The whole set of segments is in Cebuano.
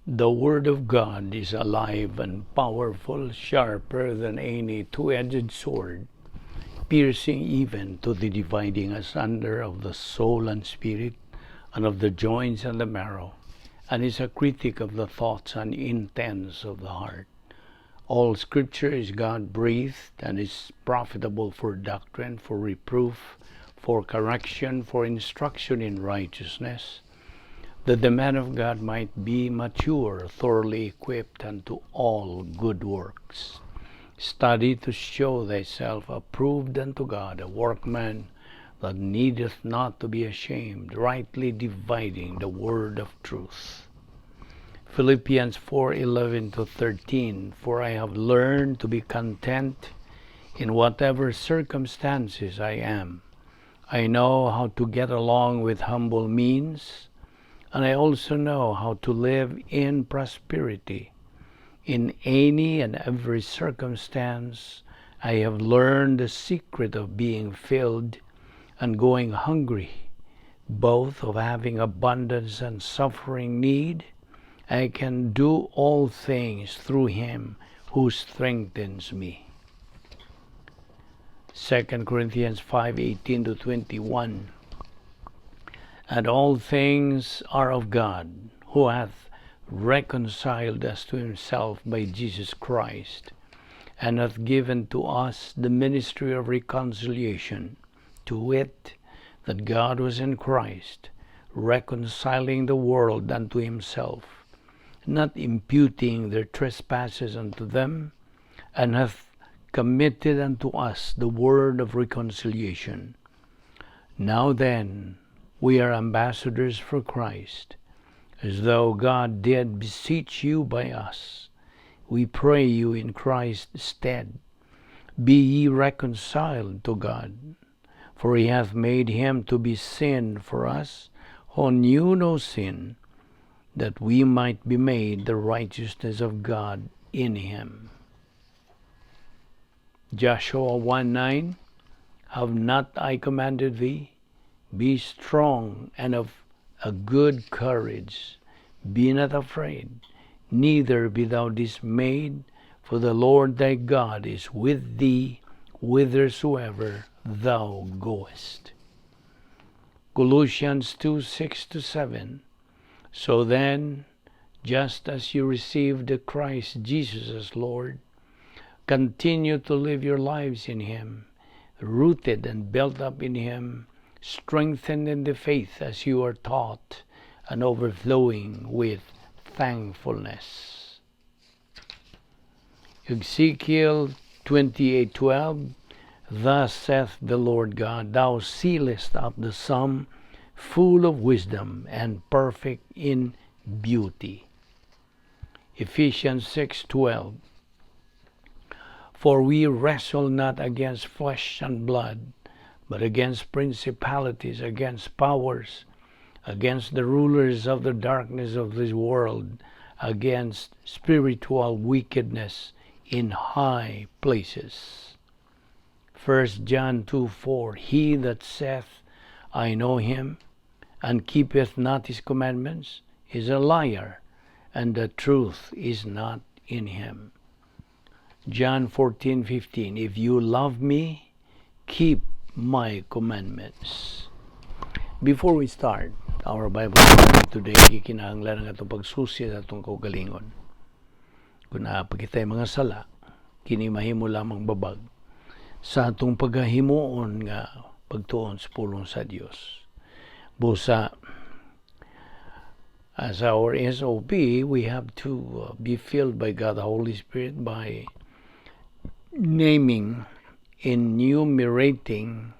The Word of God is alive and powerful, sharper than any two-edged sword, piercing even to the dividing asunder of the soul and spirit, and of the joints and the marrow, and is a critic of the thoughts and intents of the heart. All Scripture is God breathed and is profitable for doctrine, for reproof, for correction, for instruction in righteousness, that the man of God might be mature, thoroughly equipped unto all good works. Study to show thyself approved unto God, a workman that needeth not to be ashamed, rightly dividing the word of truth. Philippians 4:11 to 13. For I have learned to be content in whatever circumstances I am. I know how to get along with humble means, and I also know how to live in prosperity. In any and every circumstance, I have learned the secret of being filled and going hungry, both of having abundance and suffering need. I can do all things through Him who strengthens me. 2 Corinthians 5:18 to 21. And all things are of God, who hath reconciled us to himself by Jesus Christ, and hath given to us the ministry of reconciliation, to wit, that God was in Christ, reconciling the world unto himself, not imputing their trespasses unto them, and hath committed unto us the word of reconciliation. Now then, we are ambassadors for Christ, as though God did beseech you by us. We pray you in Christ's stead, be ye reconciled to God. For he hath made him to be sin for us, who knew no sin, that we might be made the righteousness of God in him. Joshua 1:9. Have not I commanded thee? Be strong and of a good courage. Be not afraid, neither be thou dismayed, for the Lord thy God is with thee whithersoever thou goest. Colossians 2:6 to 7. So then, just as you received Christ Jesus as Lord, continue to live your lives in Him, rooted and built up in Him, strengthened in the faith as you are taught, and overflowing with thankfulness. Ezekiel 28:12. Thus saith the Lord God, Thou sealest up the sum, full of wisdom and perfect in beauty. Ephesians 6:12. For we wrestle not against flesh and blood, but against principalities, against powers, against the rulers of the darkness of this world, against spiritual wickedness in high places. 1 John 2:4. He that saith, I know him, and keepeth not his commandments, is a liar, and the truth is not in him. John 14:15. If you love me, keep my commandments. Before we start our Bible study today, gikinahanglan ang atong pagsusi sa atong kaugalingon. Kung naa pa kitay mga sala, kini mahimo lamang babag sa atong paghahimuon nga pagtuon sa pulong sa Dios. Busa, as our SOP, we have to be filled by God the Holy Spirit by naming, enumerating,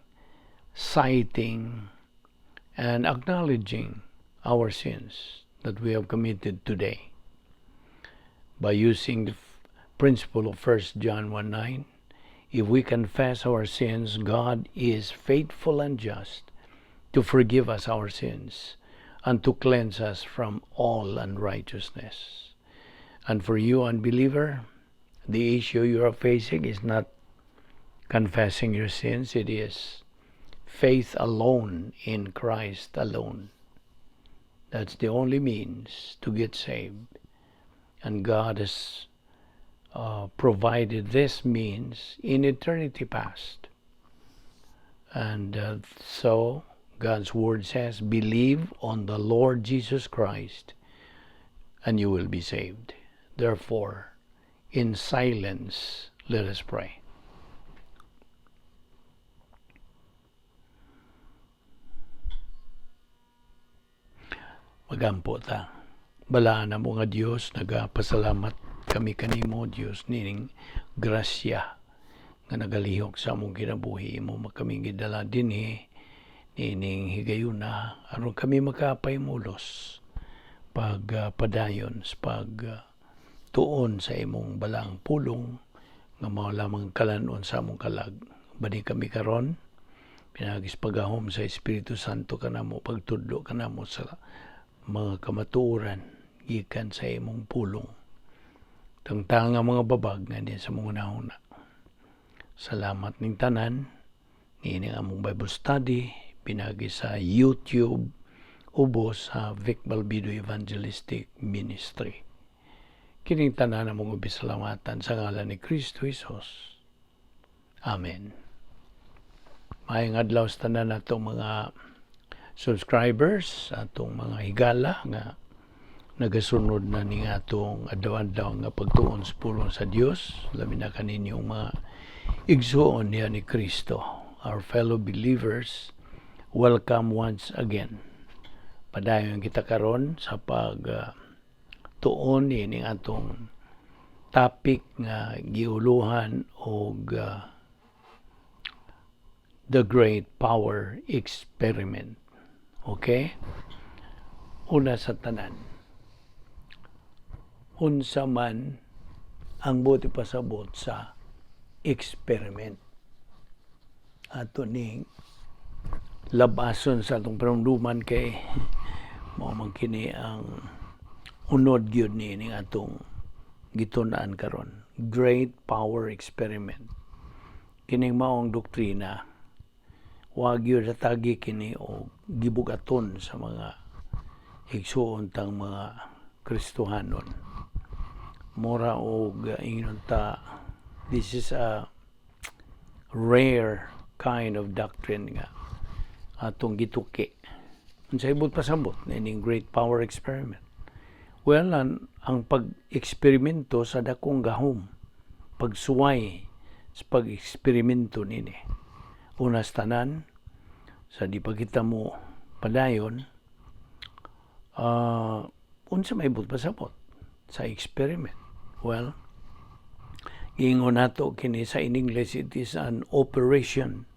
citing, and acknowledging our sins that we have committed today by using the principle of 1 John 1:9. If we confess our sins, God is faithful and just to forgive us our sins and to cleanse us from all unrighteousness. And for you, unbeliever, the issue you are facing is not confessing your sins, it is faith alone in Christ alone. That's the only means to get saved. And God has provided this means in eternity past. And so God's word says, "Believe on the Lord Jesus Christ and you will be saved." Therefore, in silence, let us pray. Magampo ta. Balaan namo nga Dios, nagapasalamat kami kanimo, Dios, nining grasya nga nagalihok sa among kinabuhi. Imo kami gidala dinhi nining higayuna aron kami makapahimulos pag padayon sa pag tuon sa imong balaang pulong nga mao lamang kalan-on sa among kalag. Bani kami karon pinaagi sa paggahom sa Espiritu Santo kanamo, pagtudlo kanamo sa mga kamatuoran gikan sa imong pulong. Tangtang ang mga babag nga diyan sa mga hunahuna. Salamat ning tanan niini among Bible study pinagi sa YouTube ubos sa Vic Balbido Evangelistic Ministry. Kining tanan among salamatan sa ngalan ni Kristo Jesus. Amen. Maayong adlaw sa tanan natong mga subscribers, atong mga higala nga nagasunod na ning atong adlaw-adlaw nga pagtuon sa pulong sa Dios, labi na kaninyong mga igsuon niya ni Kristo, our fellow believers. Welcome once again. Padayon kita karon sa pag tuon nining atong topic nga giuluhan og the Great Power Experiment. Okay? Una sa tanan, unsa man ang buot ipasabot sa experiment? Ato ning labason sa atong panumduman kay mao man kini ang unod gyud ni atong gitun-an karon, Great Power Experiment. Kining maong doktrina, wa gyud hatagi kini og gibugaton sa mga igsuon tang mga Kristohanon. Mura og ingnon ta, this is a rare kind of doctrine nga atong gituki. Unsay buot pasabot nining Great Power Experiment? Well, ang pag-eksperimento sa dakong gahom, pagsuway sa pag-eksperimento nini. Una sa tanan, sa di pa kita mo padayon, unsa may buot pasabot sa experiment? Well, giingon nato kini sa in English, it is an operation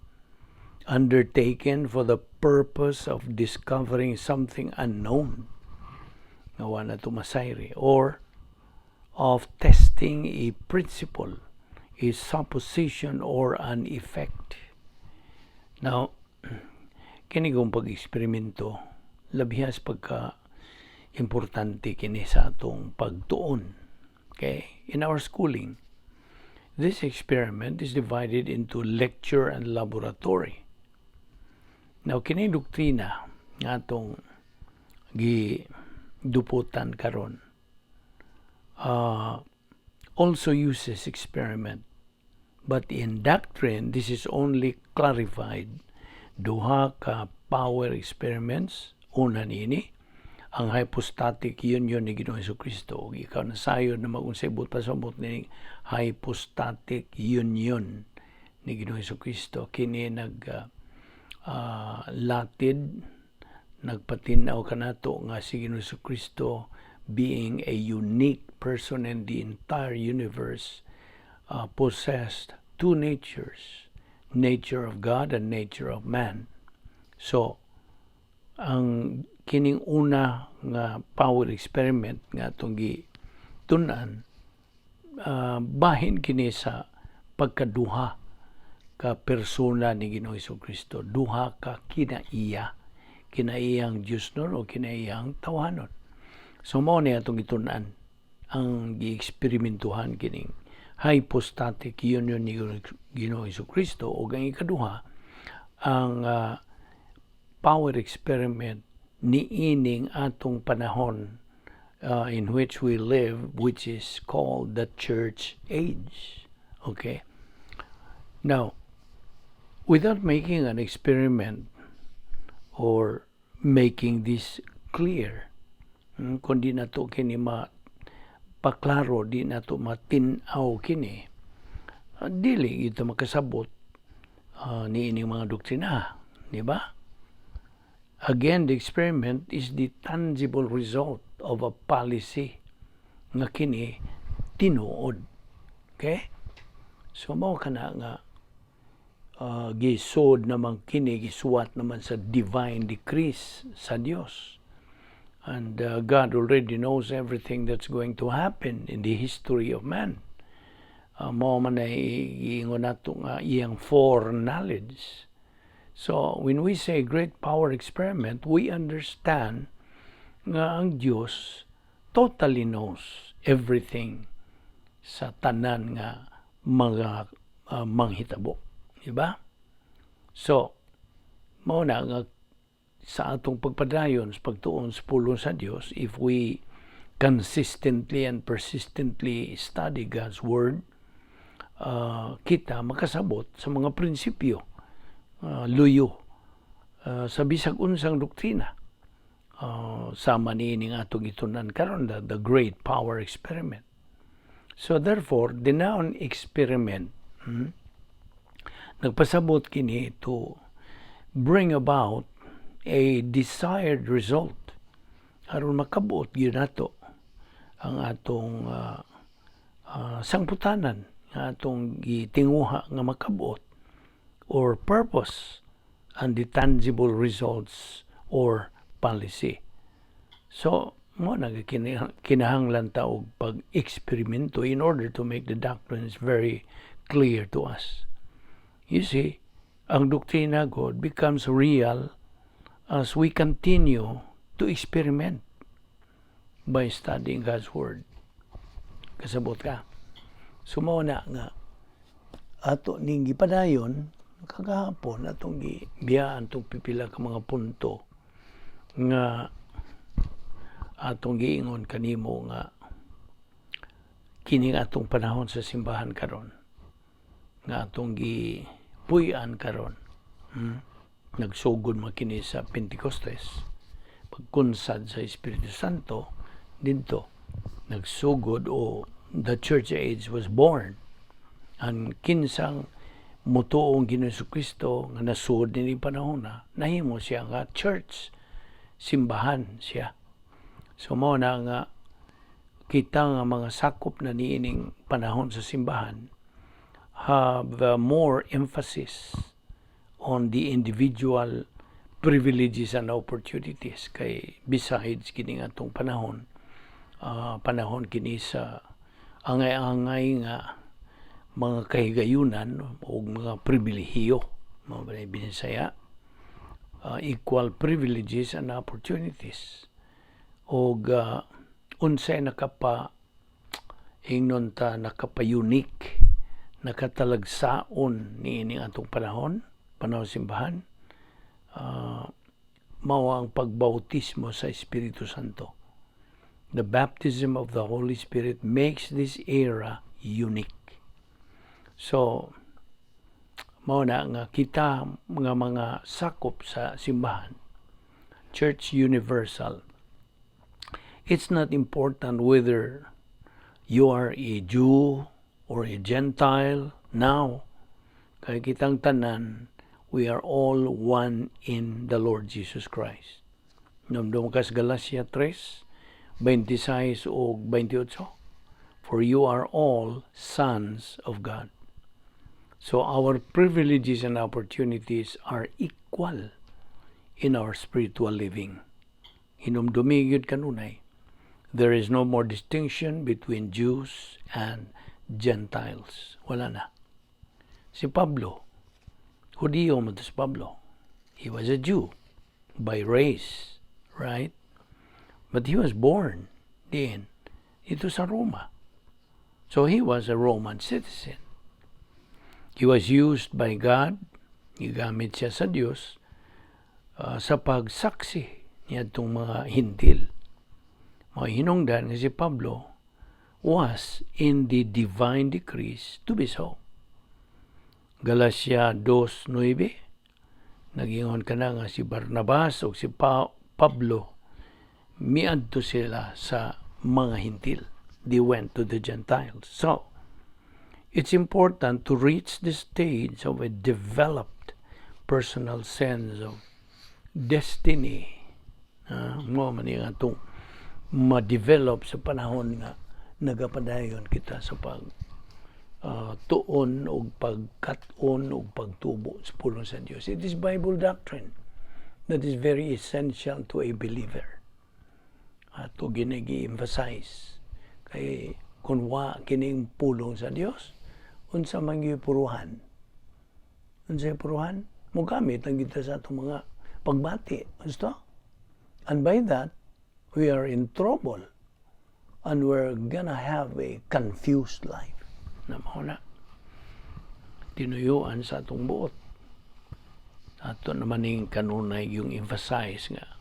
undertaken for the purpose of discovering something unknown nga wa nato masayri or of testing a principle, a supposition, or an effect. Now, kini kung pag-eksperimento, labihas pagka importante kini sa atong pagtuon. Okay? In our schooling, this experiment is divided into lecture and laboratory. Now, kini doktrina nga atong giduputan karon also uses experiment. But in doctrine, this is only clarified. Duha ka power experiments. Una niini, ang hypostatic union ni Ginoong Kristo. Ug ikaw nasayod na mag-unsay buot pasabot ni hypostatic union ni Ginoong Kristo. Kini nag latid, nagpatinaw kanato nga si Ginoong Kristo, being a unique person in the entire universe, possessed two natures, nature of God and nature of man. So, ang kining una nga power experiment nga atong gitun-an, bahin kini sa pagkaduha ka persona ni Ginoong Kristo, duha ka kinaiya, kinaiyang Dios o kinaiyang tawhanon. So mao ni atong gitun-an, ang gieksperimentuhan kining hypostatic union ni Ginoong Kristo, ug ang ikaduha, ang power experiment niining atong panahon. in which we live, which is called the church age. Okay? Now, without making an experiment or making this clear, kung di nato kini mapaklaro, di nato matin-aw kini, dili ito makasabot ni ining mga doktrina, di ba? Again, the experiment is the tangible result of a policy nga kini tinuod. Okay? So mao kana nga gisod naman kini, gisuwat naman sa divine decrees sa Dios. And God already knows everything that's going to happen in the history of man. Mao man ay giingon nato nga iyang foreknowledge. So, when we say great power experiment, we understand nga ang Dios totally knows everything sa tanan nga mga manghitabo. Diba? So, mao na nga sa atong pagpadayon sa pagtuon sa pulong sa Dios, if we consistently and persistently study God's Word, kita makasabot sa mga prinsipyo, luyo sa bisag unsang doktrina. Sama niining atong gitun-an karon, the great power experiment. So therefore, the noun "experiment," nagpasabot kini to bring about a desired result aron makabuot gyud nato ang atong sangputanan nga atong gitinguha nga makabuot or purpose and the tangible results or policy. So, mao na kinahanglan ta og pag-eksperimento in order to make the doctrines very clear to us. You see, ang doktrina God becomes real as we continue to experiment by studying God's Word. Kasabot ka? So mao na nga ato ning gipadayon kagahapon, atong gibiyaan tong pipila ka mga punto nga atong giingon kanimo nga kining atong panahon sa simbahan karon nga atong gipuy-an karon, Nagsugod man kini sa Pentecostes, pagkunsad sa Espiritu Santo. Didto nagsugod o the church age was born. Ang kinsang mutuong Ginoong Kristo nga nasuod nini panahon na nahimo siya nga church, simbahan siya. So mao na nga kita nga mga sakop na niining panahon sa simbahan have more emphasis on the individual privileges and opportunities, kay besides kini atong panahon, panahon kini sa angay-angay nga mga kahigayunan o mga pribilehiyo, mao ba Binisaya, equal privileges and opportunities, og unsay nakapa ingnon ta nakapa-unique, nakatalagsaon niini atong panahon, panahon simbahan, mao ang pagbautismo sa Espiritu Santo. The baptism of the Holy Spirit makes this era unique. So, mao na nga kita mga mga sakop sa simbahan, Church Universal, it's not important whether you are a Jew or a Gentile now. Kay kitang tanan, we are all one in the Lord Jesus Christ. Hinumdom ka sa Galatia 3, 26 ug 28. For you are all sons of God. So our privileges and opportunities are equal in our spiritual living. Hinumdumi gyud kanunay. There is no more distinction between Jews and Gentiles. Wala na. Si Pablo, Hudiyo man to si Pablo. He was a Jew by race, right? But he was born diin didto sa Roma. So he was a Roman citizen. He was used by God, gigamit siya sa Dios sa pagsaksi niadtong mga Hintil. Mao hinungdan nga si Pablo was in the divine decrees to be so. Galacia 2:9, nagingon kana nga si Barnabas o si Pablo miadto sila sa mga Hintil. They went to the Gentiles. So, it's important to reach the stage of a developed personal sense of destiny. Mao man nga itong ma-develop sa panahon nga nagapadayon kita sa pag tuon og pagkat-on og pagtubo sa pulong sa Dios. It is Bible doctrine that is very essential to a believer. Ato ginagi-emphasize kay kung wa kining pulong sa Dios, unsa man gyud puruhan? Unsa puruhan? Mogamit lang kita sa atong mga pagbati. Gusto? And by that, we are in trouble and we're gonna have a confused life. Na mao na. Tinuyuan sa atong buot. Ato naman ning kanunay yung emphasize nga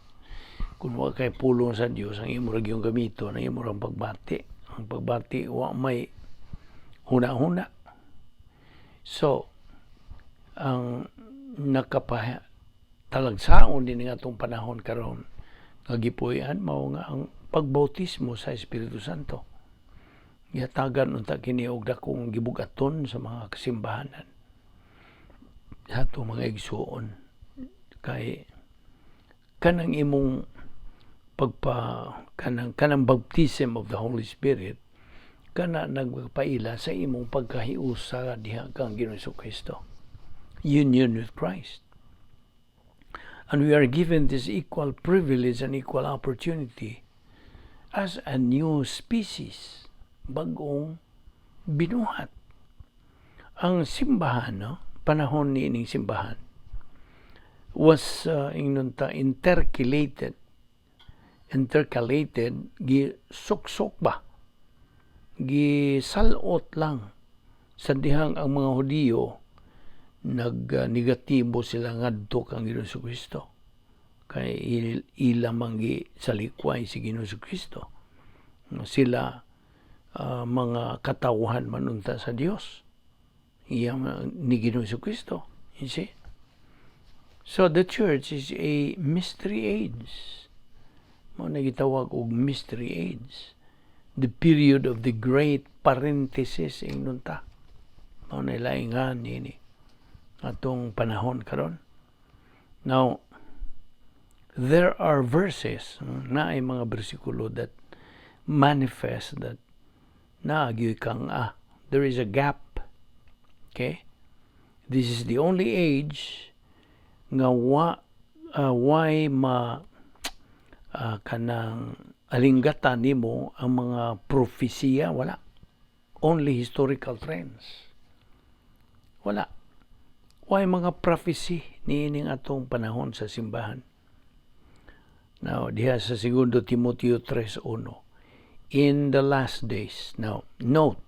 kung wa kay pulong sa Dios, ang imo ra gyung gamiton, ang imo rang pagbati. Ang pagbati wa may huna-huna. So, ang nakapa talagsaon din nga atong panahon karon nga gipuy-an mao nga ang pagbautismo sa Espiritu Santo. Gihatagan unta kini og dakong gibugaton sa mga kasimbahanan sa atong mga igsuon kay kanang imong pagpa kanang baptism of the Holy Spirit kana nagpaila sa imong pagkahiusa diha kang Ginoong Kristo, union with Christ. And we are given this equal privilege and equal opportunity as a new species, bagong binuhat. Ang simbahan, no, panahon ni ining simbahan was ingnon ta intercalated, gisuksok ba, gisalot lang sa dihang ang mga Hudiyo nag-negatibo sila ngadto kang Ginoong Kristo kay ila man salikway si Ginoong Kristo. Sila mga katawhan man unta sa Dios iya ni Ginoong Kristo, you see. So the church is a mystery age. Mao na gitawag og mystery age, the period of the great parenthesis ingnon ta. Mao na laingan nini atong panahon karon. Now, there are verses, na ay mga bersikulo that manifest that naagyoy kang there is a gap. Okay? This is the only age nga wa why ma kanang alinggatan nimo ang mga propesiya, wala. Only historical trends. Wala. Why mga prophecy niining atong panahon sa simbahan? Now, diha sa 2 Timoteo 3:1, in the last days. Now, note,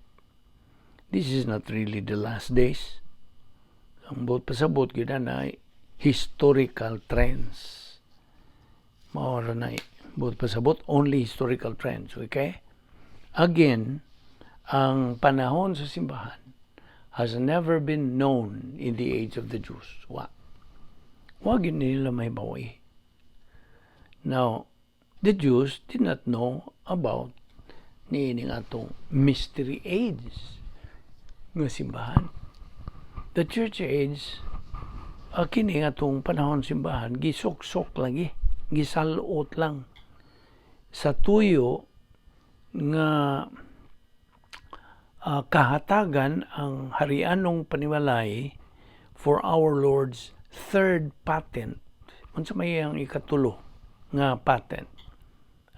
this is not really the last days. Ang buot pasabot gyud na historical trends. Mao ra na buot pasabot, only historical trends, okay? Again, ang panahon sa simbahan has never been known in the age of the Jews. Wa. Wa gyud nila mahibaw. Now, the Jews did not know about niining atong mystery age nga simbahan. The church age, kini atong panahon simbahan, gisuksok lagi, gisalot lang sa tuyo nga kahatagan ang harianong panimalay for our Lord's third patent. Unsa may ang ikatulo nga patent?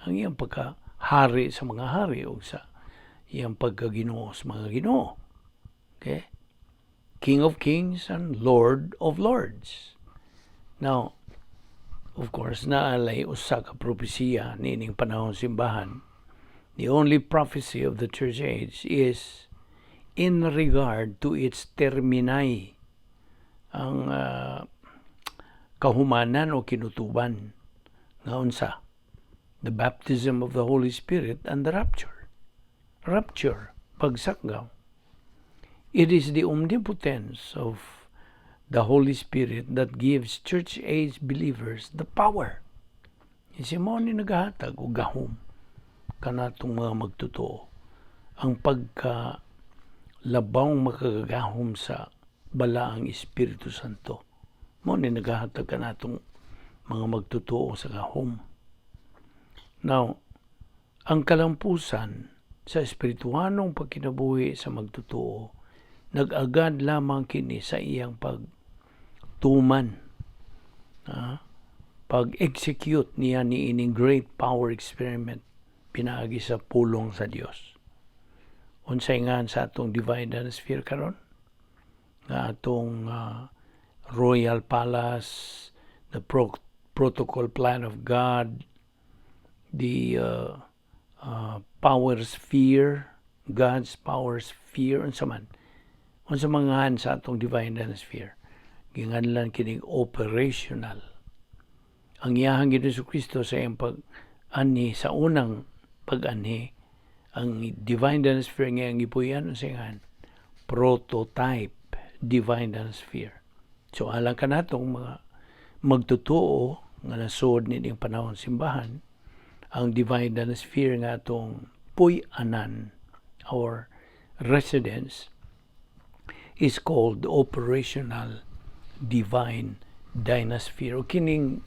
Ang iyang pagkahari sa mga hari o sa iyang pagkaginoo sa mga ginoo. Okay? King of kings and Lord of lords. Now, of course, naalay usa ka propesiya niining panahon simbahan. The only prophecy of the church age is in regard to its termini, ang kahumanan o kinutuban nga unsa? The baptism of the Holy Spirit and the rapture. Rapture, pagsakgaw. It is the omnipotence of the Holy Spirit that gives church age believers the power. Si mao ni nagahatag og gahom kanatong mga magtotoo. Ang pagka labawng makagagahom sa Balaang Espiritu Santo. Mao ni nagahatag kanatong mga magtotoo sa gahom. Now, ang kalampusan sa espirituhanong pagkinabuhi sa magtotoo, nag-agad lamang kini sa iyang pagtuman, pag-execute niya ni ining great power experiment pinaagi sa pulong sa Dios. Unsay ngan sa atong divine sphere karon? Nga atong royal palace, the protocol plan of God, the power sphere, God's power sphere, unsa man? Unsa man sa atong divine sphere? Ginganlan kining operational. Ang iyahang Ginoong Kristo sa iyang pag-anhi, sa unang pag-anhi, ang divine sphere nga ang gipuy-an, unsa ngan? Prototype divine sphere. So alang kanatong mga magtotoo nga nasod niining panahon simbahan, ang divine sphere nga atong puy-anan or residence is called operational divine dynasphere. O kining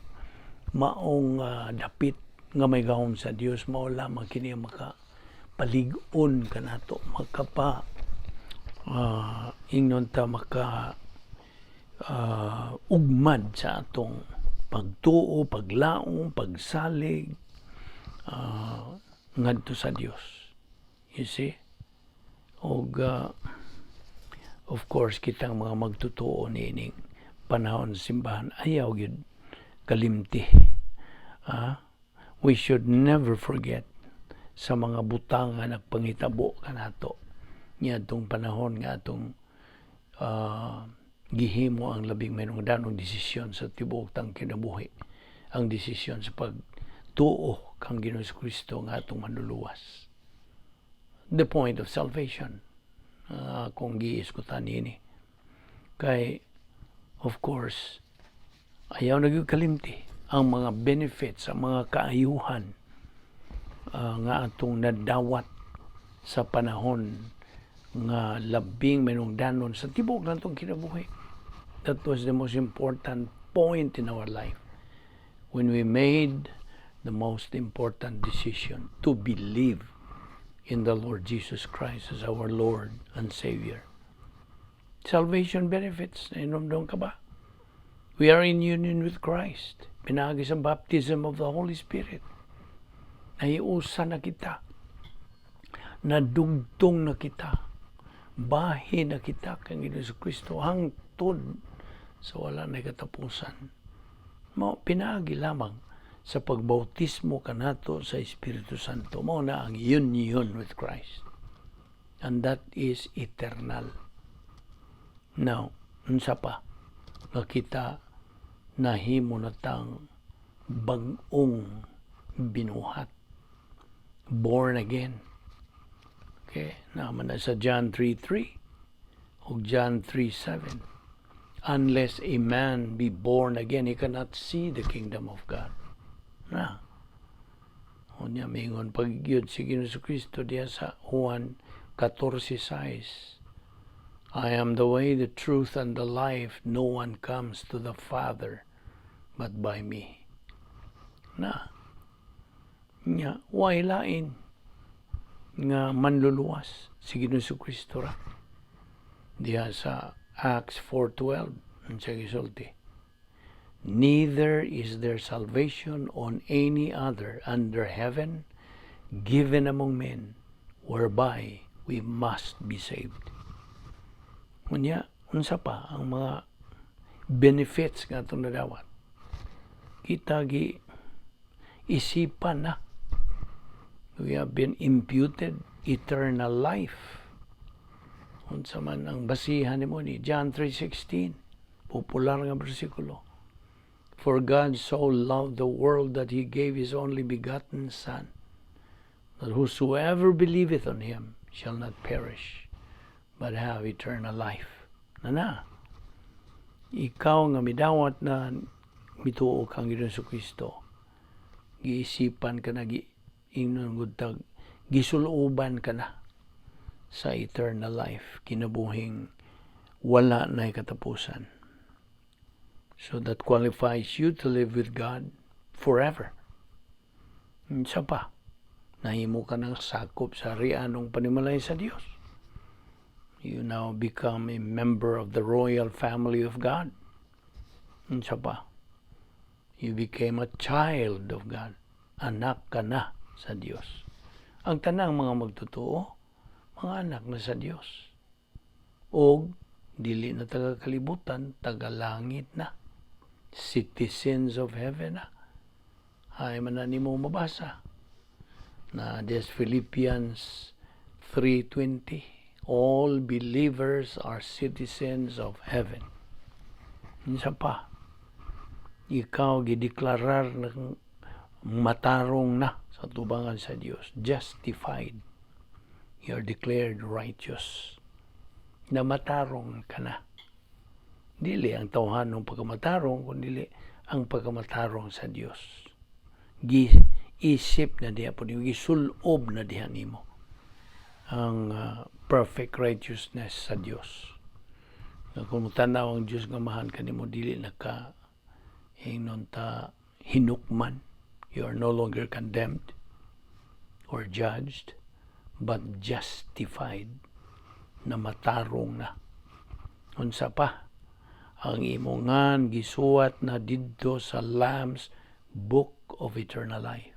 maong dapit nga may gahom sa Dios, mao lamang kini ang maka palig-on kanato, makapa ingnon ta, maka ugmad sa atong pagtuo, paglaom, pagsalig ngadto sa Dios. You see? Og of course, kitang mga magtotoo niining panahon sa simbahan, ayaw gyud kalimti. We should never forget sa mga butang nga nagpangitabo kanato niadtong panahon nga atong gihimo ang labing mahinungdanong desisyon sa tibuok tang kinabuhi, ang desisyon sa pagtuo kang Ginoong Kristo nga atong manluluwas, the point of salvation. Kung giisgutan niini kay of course ayaw na gyud kalimti ang mga benefits, ang mga kaayuhan nga atong nadawat sa panahon nga labing mahinungdanon sa tibuok natong kinabuhi. That was the most important point in our life when we made the most important decision to believe in the Lord Jesus Christ as our Lord and Savior. Salvation benefits, nahinumdom ka ba? We are in union with Christ. Pinaagi sa baptism of the Holy Spirit. Nahiusa na kita. Nadugtong na kita. Bahin na kita kang Ginoong Kristo hangtod sa wala na katapusan. Mao pinaagi lamang sa pagbautismo kanato sa Espiritu Santo. Mao na ang union with Christ. And that is eternal. Now, unsa pa nga kita nahimo na tang bag-ong binuhat? Born again. Okay, naman na sa John 3:3 o John 3:7. Unless a man be born again, he cannot see the kingdom of God. Na. Unya mingon pa gyud si Ginoong Kristo diya sa Juan 14:6. "I am the way, the truth, and the life. No one comes to the Father but by me." Na. Nya, way lain nga manluluwas, si Ginoong Kristo ra. Diha sa Acts 4:12, ang siya gisulti, "Neither is there salvation on any other under heaven given among men whereby we must be saved." Unya, unsa pa ang mga benefits nga atong nadawat? Kita gi isipan na. We have been imputed eternal life. Unsa man ang basihan nimo ni John 3:16, popular nga bersikulo. For God so loved the world that he gave his only begotten Son, that whosoever believeth on him shall not perish, but have eternal life. Na na, ikaw nga midawat na, mituo kang Ginoong Kristo, giisipan ka na, gi ingnon gud tag gisuloban ka na sa eternal life, kinabuhing wala na katapusan. So that qualifies you to live with God forever. Unsa pa, nahimo ka ng sakop sa harianong panimalay sa Dios. You now become a member of the royal family of God. Unsa pa, you became a child of God. Anak ka na sa Dios. Ang tanang mga magtotoo, mga anak na sa Dios. O dili na taga kalibutan, taga langit na. Citizens of heaven na. Ay man na nimo mabasa na des Philippians 3:20, all believers are citizens of heaven. Unsa pa, ikaw gideklarar ng matarong na sa tubangan sa Dios, justified. You are declared righteous, na matarong ka na, dili ang tawhanong pagkamatarong, kundi ang pagkamatarong sa Dios. Giisip na diha po nimo, gisulob na diha nimo ang perfect righteousness sa Dios, nga kung tanaw ang Dios nga Amahan kanimo, dili na ka ingnon ta hinukman. You are no longer condemned or judged, but justified, na matarong na. Unsa pa, ang imong ngan gisuwat na didto sa Lamb's Book of Eternal Life.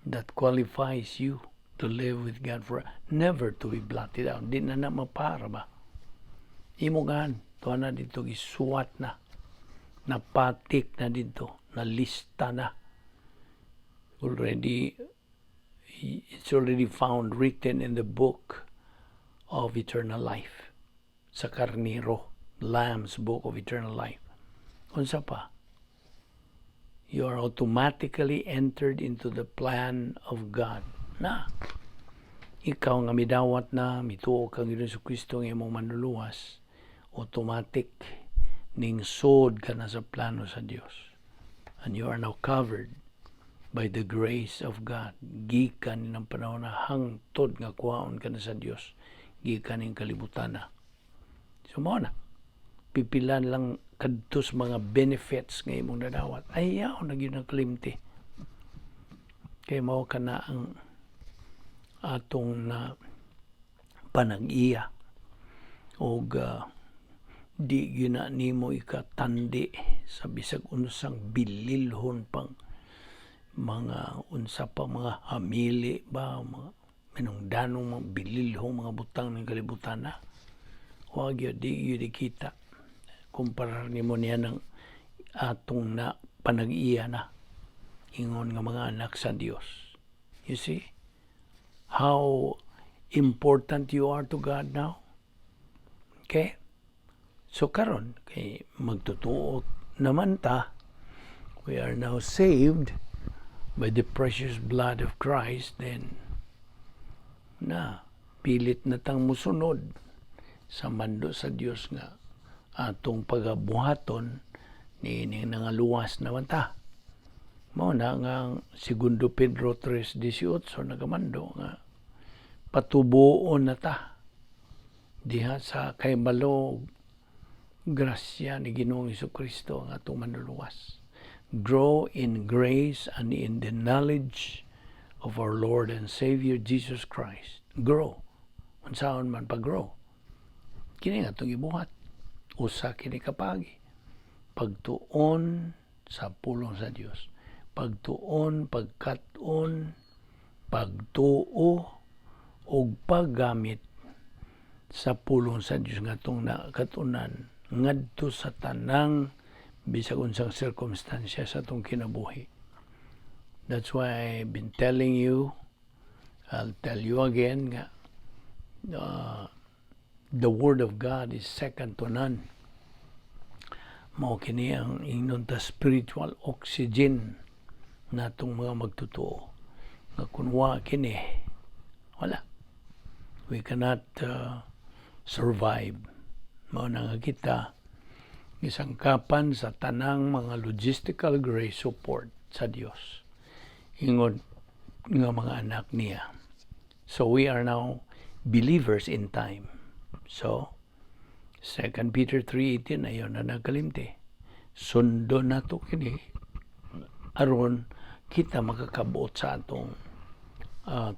That qualifies you to live with God for never, to be blotted out. Di na na mapara ba? Imo ngan, tuwa na dito, gisuwat na. Napatik na dito, nalista na. Already, it's already found written in the book of eternal life. Sa Karniro, Lamb's Book of Eternal Life. Unsa pa, you are automatically entered into the plan of God. Na, ikaw nga midawat na, mituo kang Ginoong Kristo nga imong manluluwas, automatic ning sod ka na sa plano sa Dios. And you are now covered by the grace of God. Gikan ng panahon na hangtod nga kuhaon ka na sa Dios. Gikan ning kalibutan na. So mao na. Pipilan lang kadto sa mga benefits nga imong nadawat. Ayaw na gyud ang kalimti. Kay mao kana ang atong na panag-iya og di gyud na nimo ikatandi sa bisag unsang bililhon pang mga unsa pa, mga hamili ba, mga minungdanong, mga bililhong mga butang ng kalibutan na wa gyud, di gyud kita kumparar nimo niya ng atong na panag-iya na ingon nga mga anak sa Dios. You see how important you are to God now? Okay? So karon kay magtutuo naman ta, we are now saved by the precious blood of Christ, then na pilit na tang musunod sa mando sa Dios nga atong pagabuhaton ni nangaluwas naman ta. Mao na nga ang Segundo Pedro 3:18 nagamando nga patubuon na ta diha sa kahibalo, grasya ni Ginoong Kristo ang atong manluluwas. Grow in grace and in the knowledge of our Lord and Savior Jesus Christ. Grow. Unsaon man pag-grow? Kini nga atong gibuhat. Usa kini kapagi. Pagtuon sa pulong sa Dios. Pagtuon, pagkat-on, pagtuo ug paggamit sa pulong sa Dios nga atong nakatunan ngadto sa tanang bisag unsang sirkumstansya sa atong kinabuhi. That's why I've been telling you, I'll tell you again nga the Word of God is second to none. Mao kini ang ingnon ta spiritual oxygen natong mga magtotoo. Nga kun wa kini, wala. We cannot survive. Mao na nga kita gisangkapan sa tanang mga logistical grace support sa Dios, ingon nga mga anak niya. So we are now believers in time. So 2 Peter 3:18, ayaw na nagkalimti. Sundon nato kini aron kita makakabot sa atong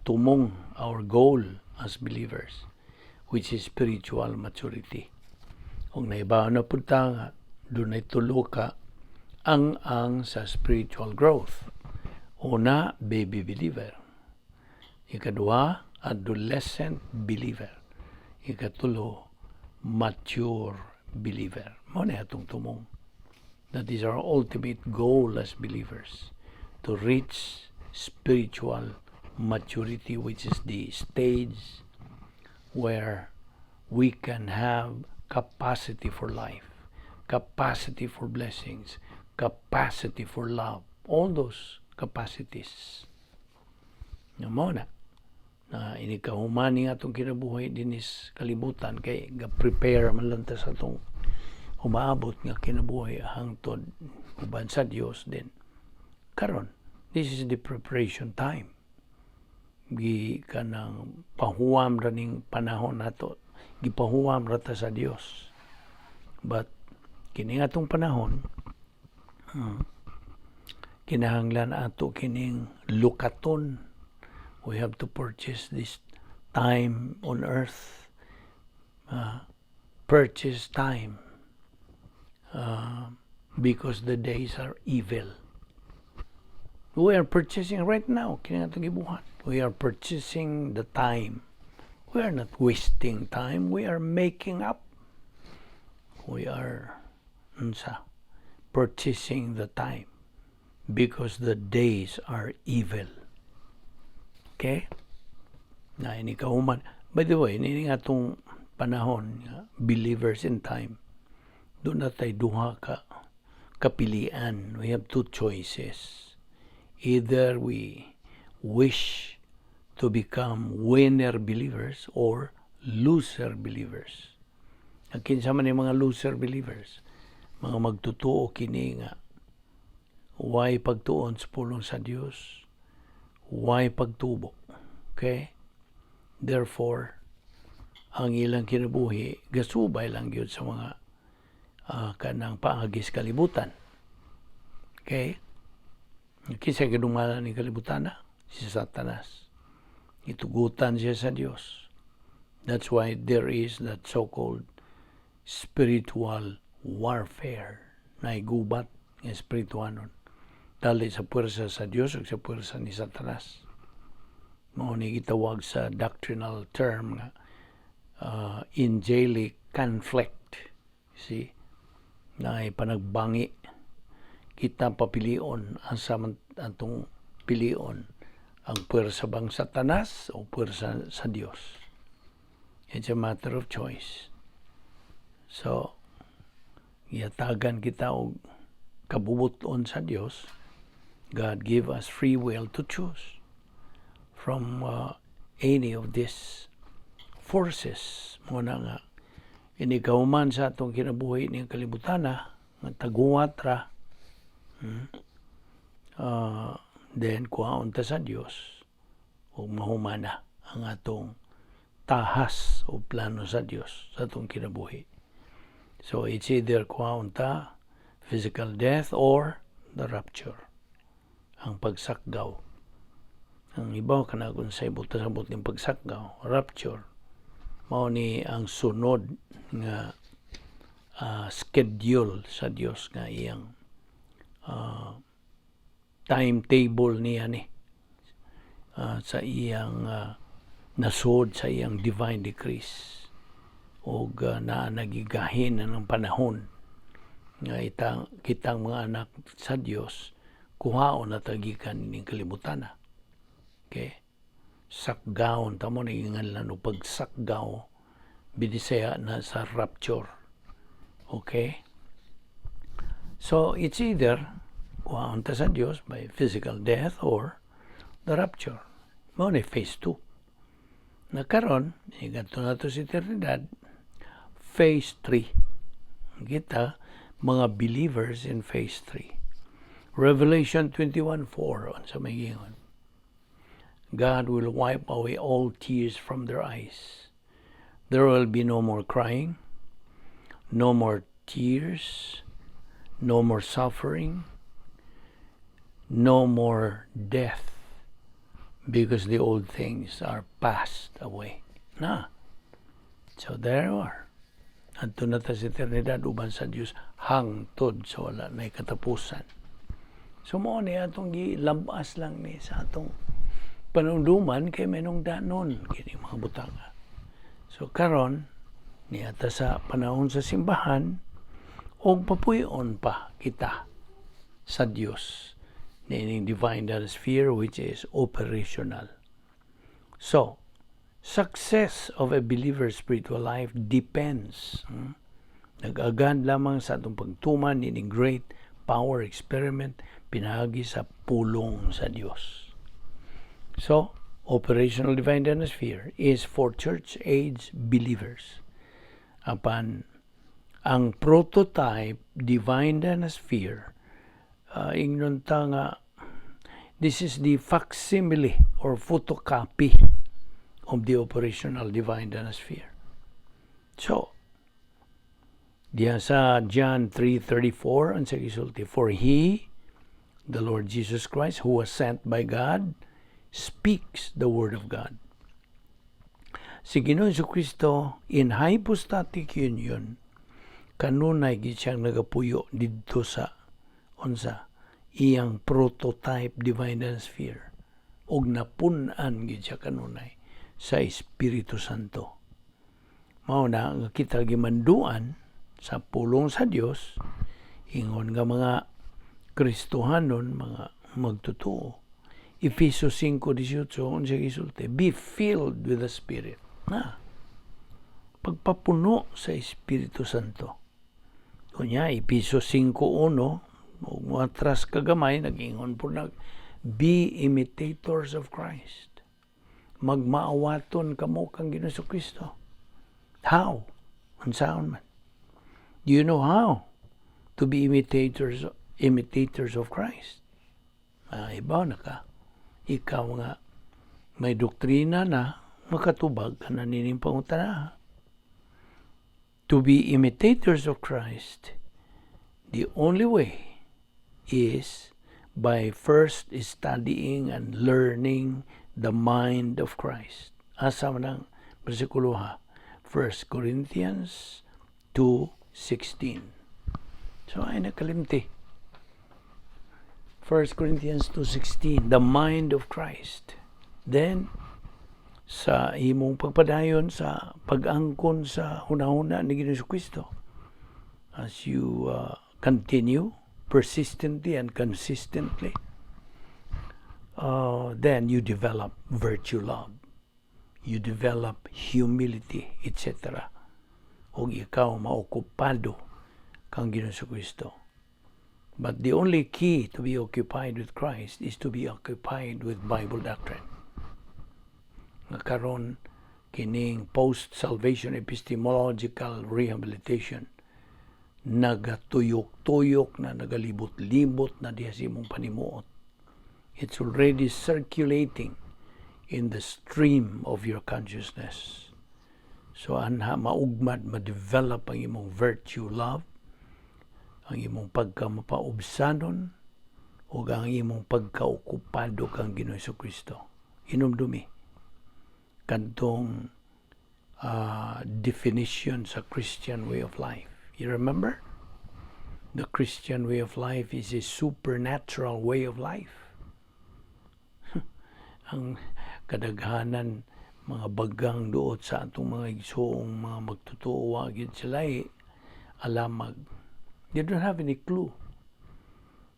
tumong, our goal as believers, which is spiritual maturity. Kung naibaw na pud ta nga dunay tulo ka ang sa spiritual growth. Una, baby believer. Ikaduha, adolescent believer. Ikatulo, mature believer. Mao na atong tumong. That is our ultimate goal as believers, to reach spiritual maturity, which is the stage where we can have capacity for life, capacity for blessings, capacity for love, all those capacities. Nga mao na, na inigkahuman atong kinabuhi dinis kalibutan kay ga-prepare man lang ta sa atong umaabot nga kinabuhi hangtod uban sa Dios din. Karon, this is the preparation time. Gi kanang pahuwam ra ning panahon nato. Gipahuwam ra ta sa Dios. But kini atong panahon, kinahanglan ato kining lukaton. We have to purchase this time on earth. Purchase time because the days are evil. We are purchasing right now. Kini atong gibuhat. We are purchasing the time. We are not wasting time. We are making up. We are unsa, purchasing the time because the days are evil. Okay? Na ini kahuman. By the way, ini nga atong panahon, nga believers in time, duna tay duha ka kapilian. We have two choices. Either we wish to become winner believers or loser believers. Ang kinsa man yung mga loser believers, mga magtotoo kini nga way pagtuon sa pulong sa Dios, way pagtubo. Okay? Therefore, ang ilang kinabuhi gasubay lang gyud sa mga kanang paagis kalibutan. Okay? Kinsa gadumala ni kalibutan na? Si Satanas. Itugutan siya sa Dios. That's why there is that so-called spiritual warfare na igubat nga espirituanon dali sa puwersa sa Dios ug sa puwersa ni Satanas. Mao ni gitawag sa doctrinal term nga angelic conflict. See? Na panagbangi kita, papilion asa man atong pilion, ang puwersa bang Satanas o puwersa sa Dios. It's a matter of choice. So, gihatagan kita og kabubuton sa Dios. God give us free will to choose from any of these forces. Mao na nga inikahuman sa atong kinabuhi ning kalibutan nga taguwat ra, then kuhaon ta sa Dios ug mahumana ang atong tahas o plano sa Dios sa atong kinabuhi. So it's either kuhaon ta physical death or the rapture, ang pagsakgaw. Ang ibaw kana kung sa ibot sabot ning pagsakgaw, rapture. Mao ni ang sunod nga schedule sa Dios nga iyang timetable niya ni sa iyang nasod sa iyang divine decrees og na nagigahin na ng panahon nga itang kitang mga anak sa Dios kuhaon na ta gikan ning kalibutan na. Okay? Sakgawon ta mo ni nganlan og pagsakgaw, binisaya na sa rapture. Okay? So it's either kuhaon ta sa Dios by physical death or the rapture. Mao ni phase 2. Na karon, igadto nato sa eternidad, phase 3. Kita, mga believers in phase 3. Revelation 21:4, unsa may giingon? God will wipe away all tears from their eyes. There will be no more crying, no more tears, no more suffering, no more death, because the old things are passed away. Na. So there you are. Adto na ta sa eternidad uban sa Dios hangtod sa wala na katapusan. So mao ni atong gilabas lang ni sa atong panumduman kay mahinungdanon kini mga butanga. So karon niata sa panahon sa simbahan og papuy-on pa kita sa Dios niining divine sphere, which is operational. So, success of a believer's spiritual life depends, nag-agad lamang sa atong pagtuman niining great power experiment pinaagi sa pulong sa Dios. So, operational divine sphere is for church age believers. Apan ang prototype divine sphere, ingnon ta nga this is the facsimile or photocopy of the operational divine sphere. So, diya sa John 3:34, ang sa gisulti, "For he, the Lord Jesus Christ, who was sent by God, speaks the word of God." Si Ginoong Kristo in hypostatic union kanunay gid siyang nagapuyo didto sa unsa iyang prototype divine sphere ug napun-an gid siya kanunay sa Espiritu Santo. Mao na nga kita gimanduan sa pulong sa Dios ingon nga mga Kristohanon, mga magtotoo. Efeso 5:18, unsa gisulti? "Be filled with the Spirit." Na pagpapuno sa Espiritu Santo. Unya, Efeso 5:1, ug moatras kagamay, nag-ingon po nag "Be imitators of Christ." Magmaawaton kamo kang Ginoong Kristo. How? Unsaon man? Do you know how to be imitators of Christ? Ah, ibaw na ka. Ikaw nga may doktrina na, makatubag ka na nining pangutana. To be imitators of Christ, the only way is by first studying and learning the mind of Christ. Asa man ang bersikulo, ha? 1 Corinthians 2:16. So ay nakalimti. 1 Corinthians 2:16, the mind of Christ. Then sa imong pagpadayon sa pag-angkon sa hunahuna ni Ginoong Kristo, as you continue persistently and consistently, then you develop virtue love, you develop humility, etc., ug ikaw maokupado kang Ginoong Kristo. But the only key to be occupied with Christ is to be occupied with Bible doctrine. Nga karon kining post-salvation epistemological rehabilitation nagatuyok-tuyok na, nagalibot-libot na diha sa imong panimuot. It's already circulating in the stream of your consciousness. So anha maugmad, ma-develop ang imong virtue love, ang imong pagka mapaubsanon, ug ang imong pagkaokupado kang Ginoong Kristo. Hinumdumi kadtong definition sa Christian way of life. You remember? The Christian way of life is a supernatural way of life. Ang kadaghanan mga bagang duot sa atong mga igsoong mga magtotoo, wa gyud sila alamag. They don't have any clue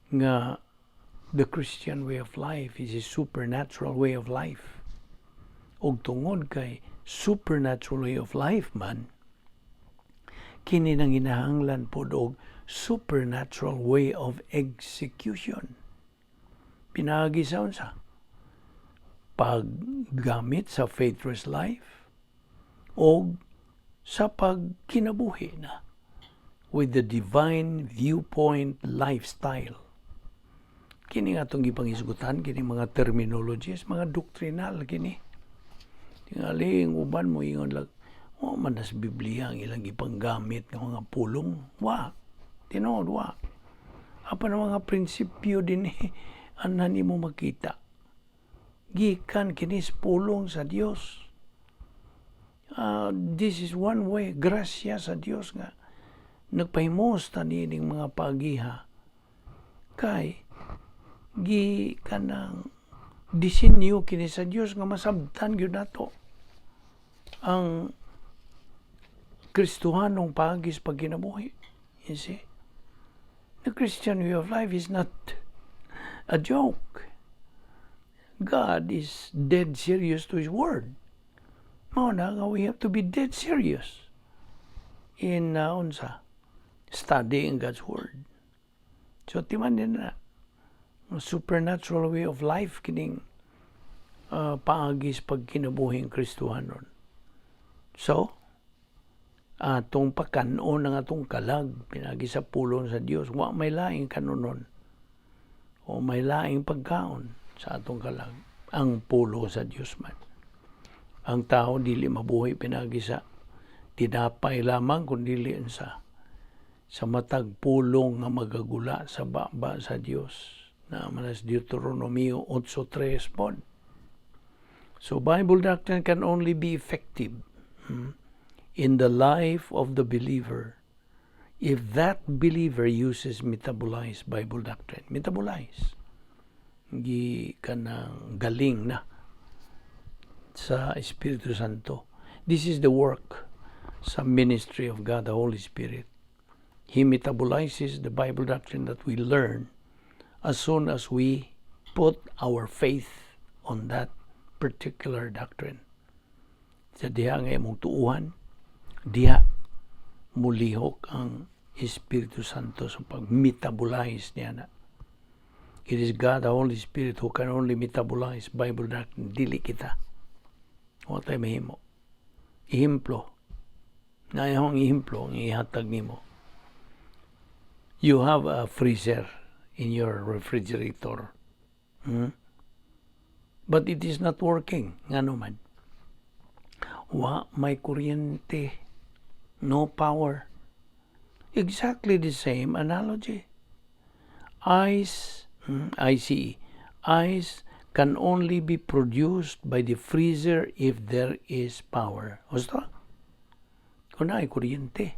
nga the Christian way of life is a supernatural way of life. Ug tungod kay supernatural way of life man, kini nang hinahanglan pod og supernatural way of execution. Pinaagi sa unsa? Paggamit sa faithless life o sa pagkinabuhi na with the divine viewpoint lifestyle. Kini nga atong gipangisgutan, kini mga terminologies, mga doctrinal kini. Tingali ang uban mo ingon lang, wa man nas Biblia ang ilang gipanggamit nga mga pulong. Wa. Tinuod, wa. Apan ang mga prinsipyo din anan nimo makita. Gikan kini sa pulong sa Dios. This is one way, grasya sa Dios nga nagpahimos ta niining mga pagiha kay gi kanang disenyo kini sa Dios nga masabtan gyud nato ang Kristohanong paagi sa pagkinabuhi. You see? The Christian way of life is not a joke. God is dead serious to His word. Mao na nga we have to be dead serious in unsa, studying God's word. So timan din na supernatural way of life kining paagi sa pagkinabuhing Kristohanon. So, atong pakanon ang atong kalag pinagi sa pulong sa Dios. Wa may laing kanunon o may laing pagkaon sa atong kalag, ang pulong sa Dios man. Ang tao dili mabuhi pinagi sa tinapay lamang, kun dili sa matag pulong nga magagula sa baba sa Dios na manas Deuteronomio 8:3 pod. So Bible doctrine can only be effective in the life of the believer if that believer uses metabolized Bible doctrine. Metabolize. Gi kanang galing na sa Espiritu Santo. This is the work sa ministry of God the Holy Spirit. He metabolizes the Bible doctrine that we learn as soon as we put our faith on that particular doctrine. Sa diha nga imong tuuhan, diha mulihok ang Espiritu Santo sa pag-metabolize niya na. It is God, the Holy Spirit, who can only metabolize Bible doctrine. Dili kita. Wa tay mahimo. Ehemplo. Naayong ehemplo ang ihatag nimo. You have a freezer in your refrigerator. But it is not working. Ngano man? Wa may kuryente. No power. Exactly the same analogy. Ice, ICE, ice can only be produced by the freezer if there is power. Gusto? Kung naay kuryente.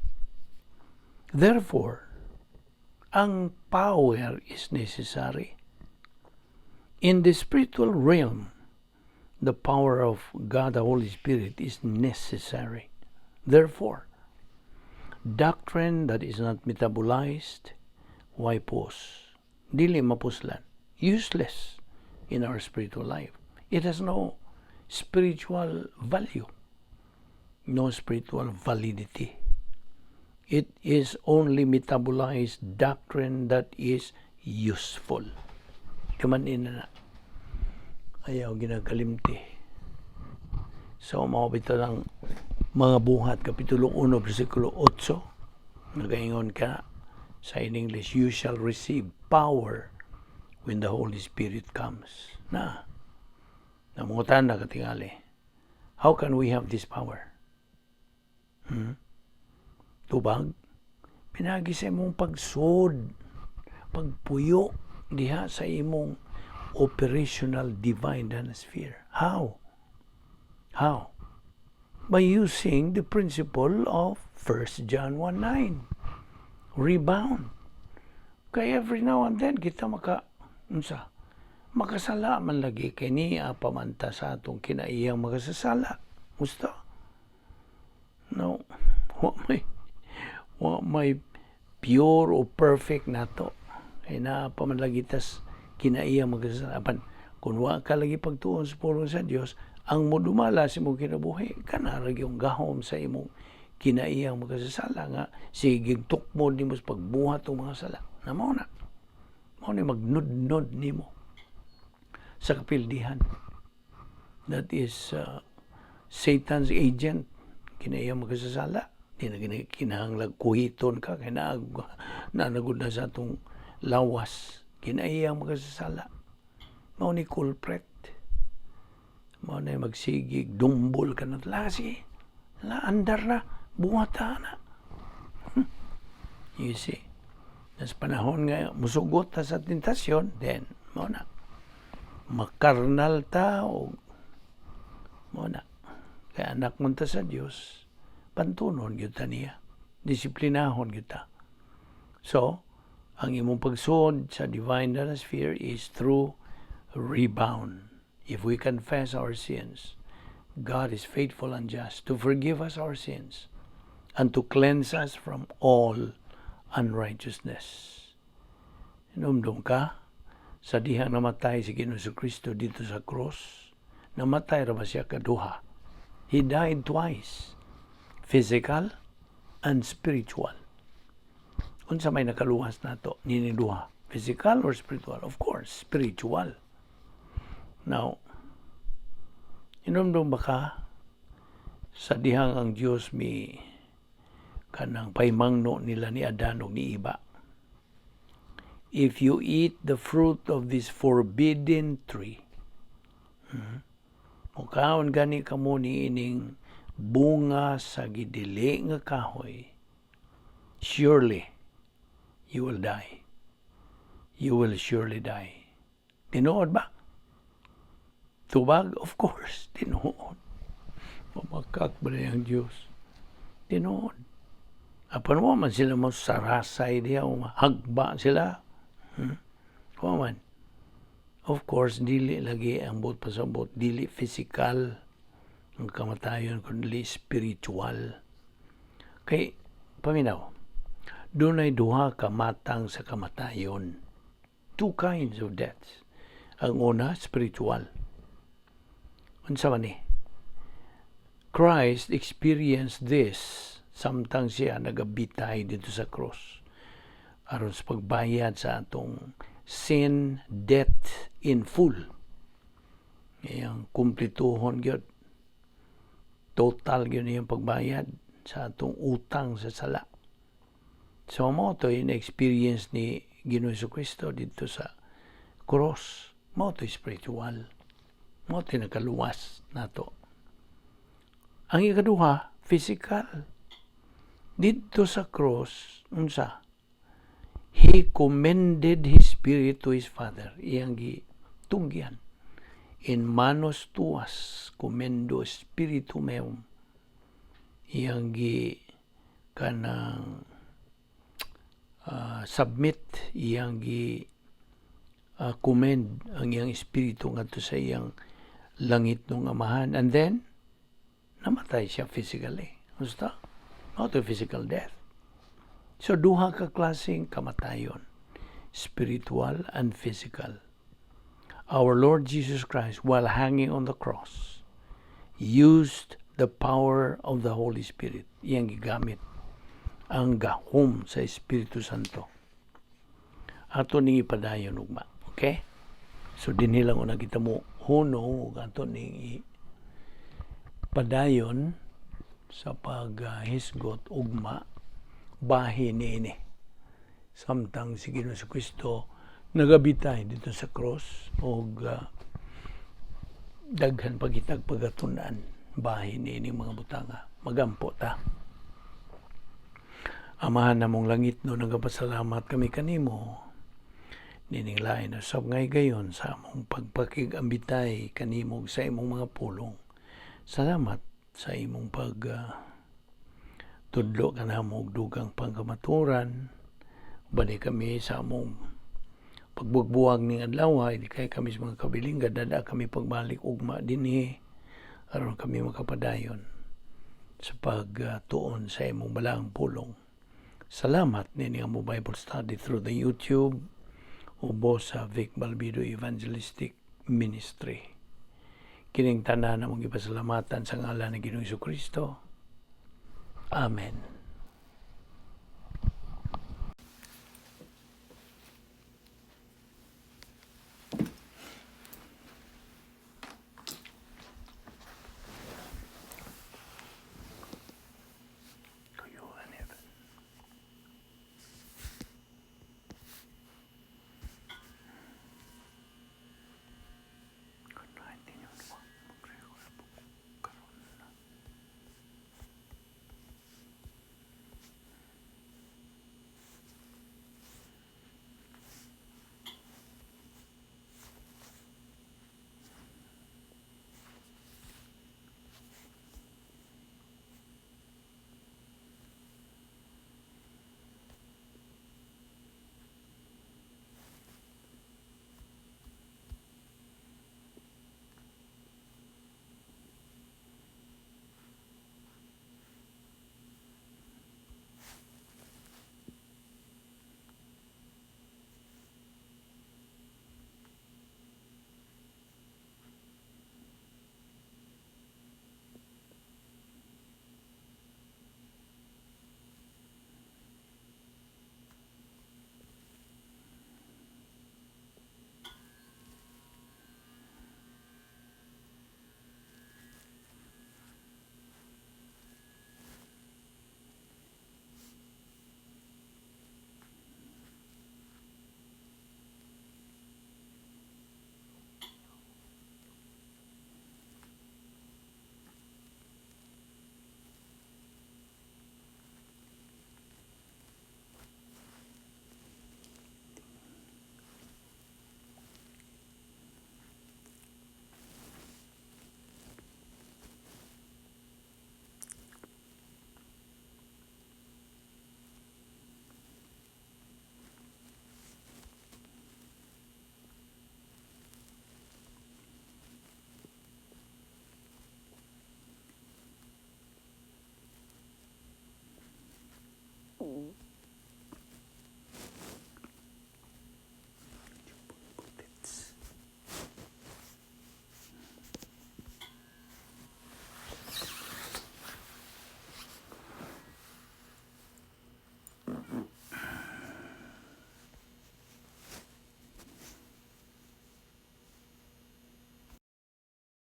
Therefore, ang power is necessary. In the spiritual realm, the power of God the Holy Spirit is necessary. Therefore, doctrine that is not metabolized, way pulos? Dili mapuslan. Useless in our spiritual life. It has no spiritual value, no spiritual validity. It is only metabolized doctrine that is useful. Kaman ina na. Ayaw ginagalimti. So, mao bitaw ang Mga Buhat, Kapitulo 1, versikulo 8. Nagaingon ka sa in English, "You shall receive power when the Holy Spirit comes." Na, namungutan na katingali. How can we have this power? Hmm? Tubag? Pinagi sa imong pagsod, pagpuyo diha sa imong operational divine sphere. How? How? By using the principle of 1 John 1:9. Rebound. Kay every now and then kita maka unsa, makasala man lagi kay niya pamanta sa atong kinaiyang makasasala. Gusto? No. Wa may pure o perfect nato. Kay naa pa man lagi tas kinaiyang makasasala. Apan kung wa ka lagi pagtuon sa pulong sa Dios, ang modumala sa imong kinabuhi, kana ra gyud gahom sa imong Kinaiyang makasasala nga sige tukmod nimo sa pagbuhat og mga sala. Na mao na. Mao ni magnudnod nimo sa kapildihan. That is Satan's agent. Kinaiyang makasasala. Di na kinahanglag kuhiton ka kay nanagod na sa atong lawas. Kinaiyang makasasala. Mao ni culprit. Mao na magsigig, dumbol ka na. La, sige. La, andar na. Buhat na. You see? Nas panahon nga musugot ta sa tentasyon, then, mao na. Makarnal ta o mao na. Kaya anak mo ta sa Dios, pantunon gyud ta niya. Disiplinahon gyud ta. So, ang imong pagsuod sa divine sphere is through rebound. If we confess our sins, God is faithful and just to forgive us our sins and to cleanse us from all unrighteousness. Hinumdum ka sa dihang namatay si Ginoong Kristo dito sa cross, namatay ra ba siya kaduha? He died twice, physical and spiritual. Unsa may nakaluwas nato nini duha? Physical or spiritual? Of course, spiritual. Now, hinumdum ba ka sa dihang ang Dios mi kanang paimangno nila ni Adan ug ni Eva? "If you eat the fruit of this forbidden tree," mukaon gani kamo ni ining bunga sa gidili nga kahoy, "surely you will die. You will surely die." Tinuod ba? Tubag? Of course, tinuod. Mamakak ba na ang Diyos? Tinuod. Apan wa man sila mo sarasay diya, hagba sila. Wa man. Of course, dili lagi ang buot pasabot, dili physical ang kamatayon, kundi spiritual. Kay, paminaw, dunay duha ka matang sa kamatayon. Two kinds of deaths. Ang una, spiritual. Unsa man ni? Christ experienced this samtang siya nagabitay dito sa cross aron sa pagbayad sa atong sin debt in full. Iyang kumplituhon gyud. Total gyud iyang pagbayad sa atong utang sa sala. So mao to in-experience ni Ginoong Kristo dito sa cross. Mao to spiritual. Mao to nakaluwas nato. Ang ikaduha, physical. Dito sa cross, unsa? He commended his spirit to his Father. Iyang gitunggian. "In manos tuas commendo spiritum meum." Iyang gi kanang submit, iyang gi commend ang iyang espiritu ngadto sa iyang langit ng Amahan. And then, namatay siya physically. Gusto? Not a physical death. So, duha ka klaseng kamatayon. Spiritual and physical. Our Lord Jesus Christ, while hanging on the cross, used the power of the Holy Spirit. Iyang gigamit ang gahom sa Espiritu Santo. Ato ning ipadayon ugma. Okay? So dinhi lang una kita mo hunong ug ato ning padayon sa paghisgot ugma bahin niini. Samtang si Ginoong Kristo nagabitay dito sa cross og daghan pa kitag pagatun-an bahin niini mga butanga. Magampo ta. Amahan namong langit no, nagapasalamat kami kanimo nining lain usab nga higayon sa among pagpakig-ambitay kanimo sa imong mga pulong. Salamat sa imong pag tudlo kanamo og dugang pangkamaturan. Bali kami sa among pagbuwag ning adlaw, di kay kami sa mga kabilingga, dada kami pagbalik ugma dinhi aron kami makapadayon sa pagtuon sa imong balaang pulong. Salamat nini ang Bible study through the YouTube ubo sa Vic Balbido Evangelistic Ministry. Kining tanan among gipasalamatan sa ngalan ni Ginoong Kristo. Amen.